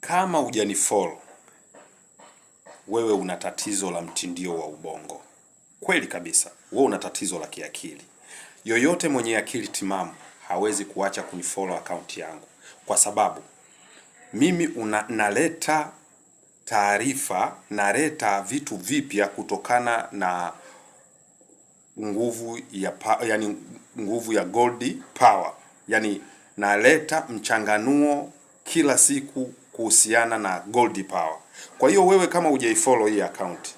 Kama hujanifollow wewe una tatizo la mtindio wa ubongo. Kweli kabisa, wewe una tatizo la kiakili. Yoyote mwenye akili timamu hawezi kuacha kunifollow akaunti yangu, kwa sababu mimi naleta taarifa, naleta vitu vipya kutokana na nguvu ya yani nguvu ya gold power, yani naleta mchanganuo kila siku kuhusiana na gold power. Kwa hiyo wewe kama hujaifollow hii account,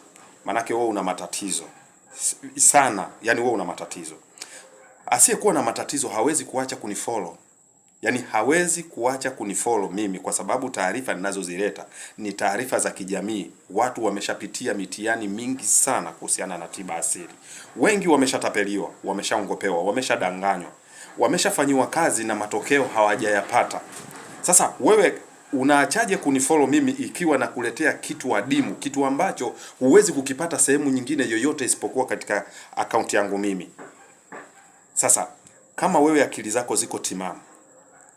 manake wewe una matatizo sana, yani wewe una matatizo. Asiyekuwa na matatizo hawezi kuacha kunifollow, yaani hawezi kuacha kunifollow mimi kwa sababu taarifa ninazozileta ni taarifa za kijamii. Watu wameshapitia mitihani mingi sana kuhusiana na tiba asili, wengi wameshatapeliwa, wameshaongopewa, wameshadanganywa, wameshafanyiwa kazi na matokeo hawajayapata. Sasa wewe unaachaje kunifollow mimi ikiwa nakuletea kitu adimu, kitu ambacho huwezi kukipata sehemu nyingine yoyote isipokuwa katika akaunti yangu mimi? Sasa kama wewe akili zako ziko timamu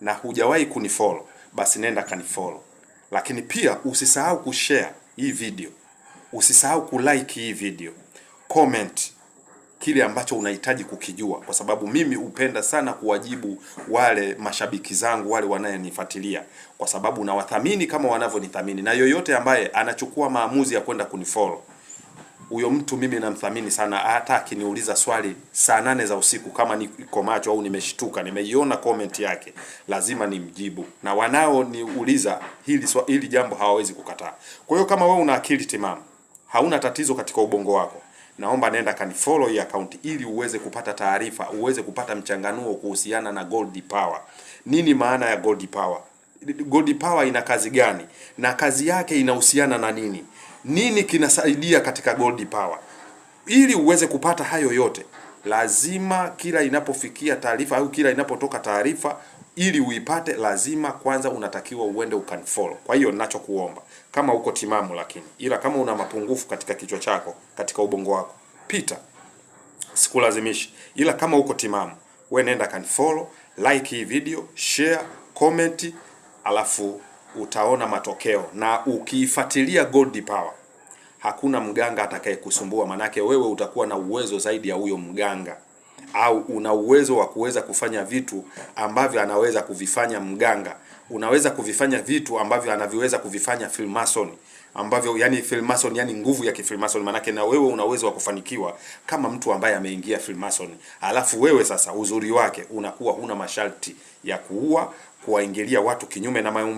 na hujawahi kunifollow, basi nenda kanifollow, lakini pia usisahau kushare hii video, usisahau kulike hii video, comment kile ambacho unahitaji kukijua, kwa sababu mimi hupenda sana kuwajibu wale mashabiki zangu wale wanayenifuatilia, kwa sababu nawathamini kama wanavyonithamini, na yoyote ambaye anachukua maamuzi ya kwenda kunifollow huyo mtu mimi namthamini sana. Hata akiniuliza swali saa 8 za usiku kama niko macho au nimeshtuka, nimeiona comment yake, lazima nimjibu, na wanaoniuliza hili jambo hawawezi kukataa. Kwa hiyo kama wewe una akili timamu, hauna tatizo katika ubongo wako, naomba nenda kanifollow hii account ili uweze kupata taarifa, uweze kupata mchanganuo kuhusiana na Gold Power. Nini maana ya Gold Power? Gold Power ina kazi gani na kazi yake inahusiana na nini? Nini kinasaidia katika Gold Power? Ili uweze kupata hayo yote, lazima kila inapofikia taarifa au kila inapotoka taarifa, ili uipate, lazima kwanza unatakiwa uende ukanifollow. Kwa hiyo ninachokuomba, kama uko timamu, lakini ila kama una mapungufu katika kichwa chako, katika ubongo wako, pita, sikulazimishi, ila kama uko timamu, we nenda kanifollow, like hii video, share, comment, alafu utaona matokeo. Na ukiifuatilia Gold Power hakuna mganga atakayekusumbua, manake wewe utakuwa na uwezo zaidi ya huyo mganga, au una uwezo wa kuweza kufanya vitu ambavyo anaweza kuvifanya mganga. Unaweza kuvifanya vitu ambavyo anaviweza kuvifanya Freemason, ambavyo yani Freemason, yani nguvu ya kifreemason, manake na wewe una uwezo wa kufanikiwa kama mtu ambaye ameingia Freemason. Alafu wewe sasa uzuri wake unakuwa huna masharti ya kuua, kuwaingilia watu kinyume na maumbile.